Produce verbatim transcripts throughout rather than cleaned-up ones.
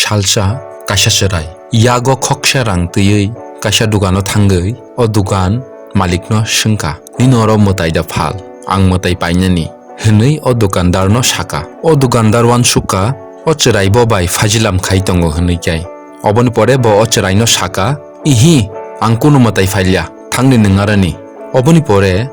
Salsa kaisa chwrai yago khoksa rang twiwi kaisa dukano thangwi o dukan malikno swngkha, "Nini oro mwtai da phal? Ang mwtai painani," hwnwi o dukandarno sakha. O dukandar uansukha, o chwrai bo bai phajilam khai tongo hwnwi khe. Oboni pore bo o chwraino sakha, "Ihi, ang kunu mwtai phailya, thangdi nwng aroni." Oboni pore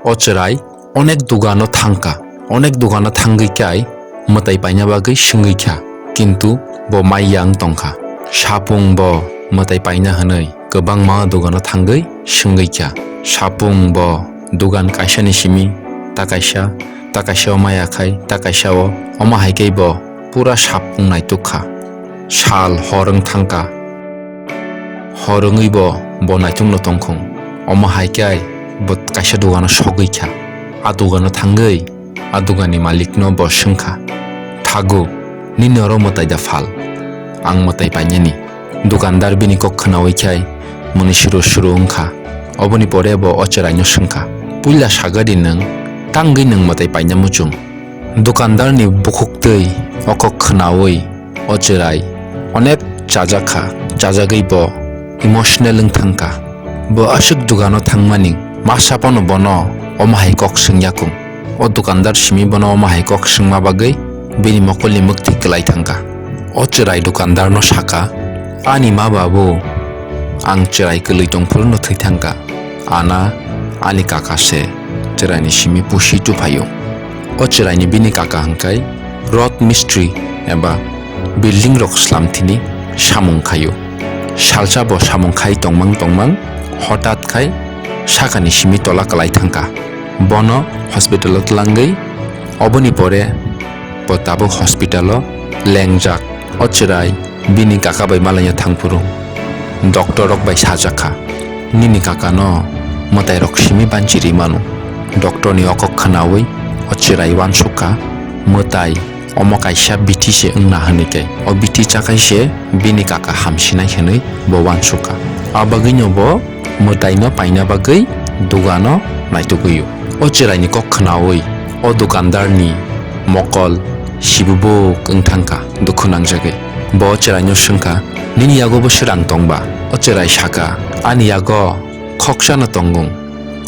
o chwrai onek dugano thangkha, onek dugano thangwi khe mwtai paina bagwi swngwi kha, kintu bo mai yang tongkha. Sapung bo mwtai paina hwnwi kwbangma dugano thangwi swngwi kha. Sapung bo dugan kaisani simi ta kaisa, ta kaisa o maya khai, ta kaisa o, omo hai khe bo pura sapung naituk kha. Sal hor wng thangkha. Hor wngwi bo, bo naitukno tongkhung. Omo hai khe bo kaisa dugano sogwi kha. A dugano thangwi a duganni malikno bo swngkha, "Thago, nini oro mwtai da phal? Ang mwtai painani." Dukandar bini kok khwnawi khe mwnwi suru suru wngkha. Oboni pore bo o chwraino swngkha, "Puila sagadi nwng, tangwi nwng mwtai paina muchung?" Dukandarni bukhuktwi o kok khwnawi o chwrai onek chajakha, chajagwi bo emotional wng thangkha. Bo aswk dugano thangmani masa phano bono omo hai kok swngya kung. O dukandar simi bono omo hai kok swngma bagwi bini mokolni mwktwi kwlai thangkha. O chwrai dukandarno sakha, "Ani ma babu, ang chwrai kwlwi tongphuru'-no thwi thangkha. Ana, ani kaka se chwraini simi pusi tuphaio." O chwraini bini kaka hwnkhe rod mistri eba building rok slamthini samung khaio. Salsa bo samung khai tongmang tongmang hotat khai sakani simi tola kwlai thangkha. Bono hospital o twlangwi, oboni pore bo tabuk hospital o lengjak. O chwrai bini kaka bai malaina thangphuru doctor rok bai sajakha, "Nini kaka no mwtai rok simi banchi ri mano." Doctor ni o kok khwnawi o chwrai uansukha, mwtai omo kaisa bithi se wngna hwnwi khe, o bithi chakai se bini kaka hamsinai hwnwi bo uansukha. A bagwino bo mwtaino paina bagwi dugano naitugwi-o. O chwraini kok khwnawi o dukandarni mokol sibubuk wng thangkha dukhu nangjagwi. Bo o chwraino swngkha, "Nini yago bo swrang tongba?" O chwrai sakha, "Ani yago khoksano tongung."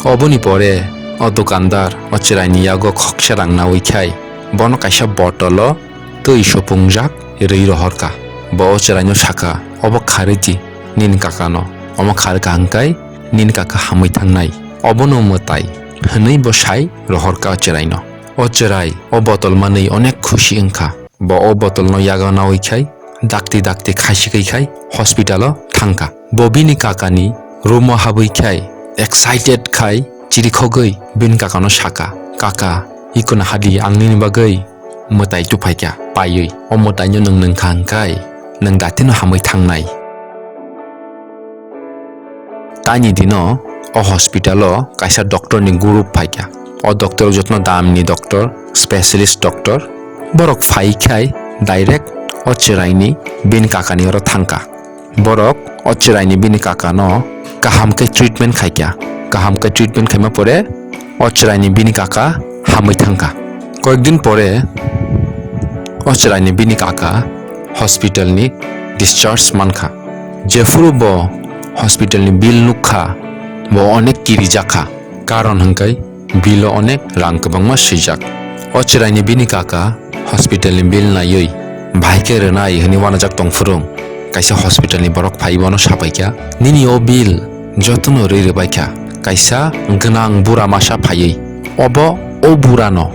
Oboni pore o dukandar o chwraini yago khoksa rang nawi khai bono kaisa botolo twi sopungjak rwi rohorkha. Bo o chwraino sakha, "Obo kharwi di nini kakano. Omo kharwi kaham khai nini kaka hamwi thangnai. Obono mwtai," hwnwi bo sai rohorkha o chwraino. O chwrai o botol manwi onek khusi wngkha. Bo o botolno yago nawi khai dakti dakti khaisigwi khai hospital o thangkha. Bo bini kakani room o habwi khai excited khai chirikhogwi bini kakano sakha, "Kaka, ikuna hadi ang nini bagwi mwtai tuphaikha paiwi. O mwtaino nwng nwngkha hwnkhe nwng datino hamwi thangnai." Tani dino o hospital o kaisa doctor ni group phaikha. O doctor jotno damni doctor, specialist doctor. Borok phai khai direct o chwraini bini kakani oro thangkha. Borok o chwraini bini kakano kaham khe treatment khaikha. Kaham khe treatment khaima pore o chwraini bini kaka hamwi thangkha. Koyekdin pore o chwraini bini kaka hospital ni discharge mankha. Jephuru bo hospital ni bill nukha, bo onek kirijakha. Karon hwnkhe bill o onek rang kwbangma swijak. O chwraini bini kaka hospital ni bill naiwi bahai khe rwnai hwnwi uanajak tongphuru kaisa hospital ni borok phai bono sapaikha, "Nini o bill jotono rwi rwbaikha." Kaisa gwnang bura masa phaiwi obo o burano,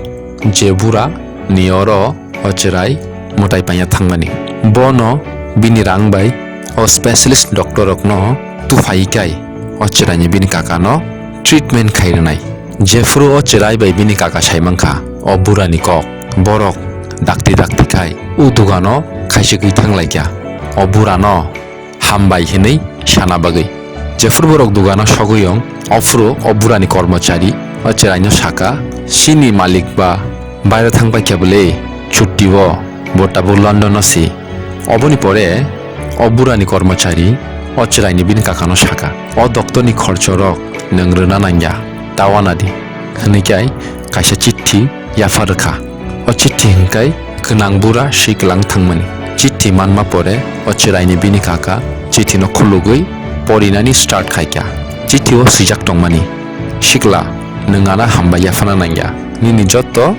je bura ni oro o chwrai mwtai paina thangmani. Bono bini rang bai o specialist doctor rokno tuphai kai o chwraini bini kakano treatment khai rwnai. Jephuru o chwrai bai bini kaka sai mankha o burani kok, borok dakti dakti khai o dugano khaisigwi thanglaikha. O burano hambai hinwi sana bagwi. Jephuru borok dugano sogwi wng, ophuru o burani kormochari o chwraino sakha, "Chini malik ba bairo thang paikha bwle, chutti o, bo tabuk London o si." Oboni pore o burani kormochari o chwraini bini kakano sakha, "O doktorni khorchorok nwng rwna nangya, ta uanadi," hwnwi khe kaisa chithi yapha rwkha. O chithi hwnkhe gwnang bura swi kwlang thangmani. Chithi Manma pore o chwraini bini kaka chithino khulugwi porinani start khaikha. Chithio swijak tongmani, "Sikla, nwng ano hambai yaphana nangya. Nini jotto,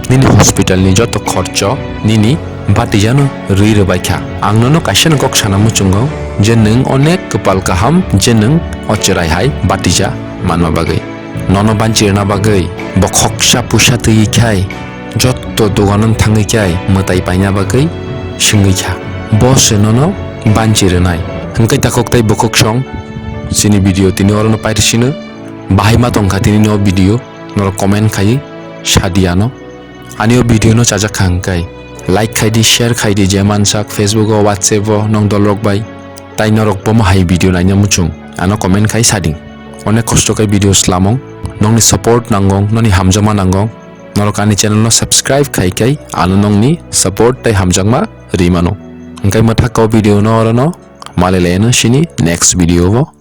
nini hospitalni jotto khorcho nini batijano rwi rwbaikha. Ang nono kaisano kok sana muchungo je nwng onek kwpal kaham je nwng o chwrai hai batija manma bagwi. Nono banchi rwna bagwi bo khoksa puisa twiwi khai jotto dogano thangwi khai mwtai paina bagwi swngwi kha. Bo se nono banchi rwnai." Hwnkhe takhuk tei bukhuk song chini video tini orono pairi sino. Bahai ma tongkha tini no video, norok comment khaiwi sadi ano. Ani o video no chajak kha hwnkhe like khaidi, share khaidi, je mansak Facebook o, WhatsApp o nong dolrok bai. Tai norok bomo hai video naina muchung, ano comment khai sading. Onek kosto khai video slamong, nongni support nangong, noni hamjakma nangong. Norok ani channel no subscribe khai khai ano nongni support tai hamjakma rwi mano. Hwnkhe mwthakko video no orono malai laino sini next video o.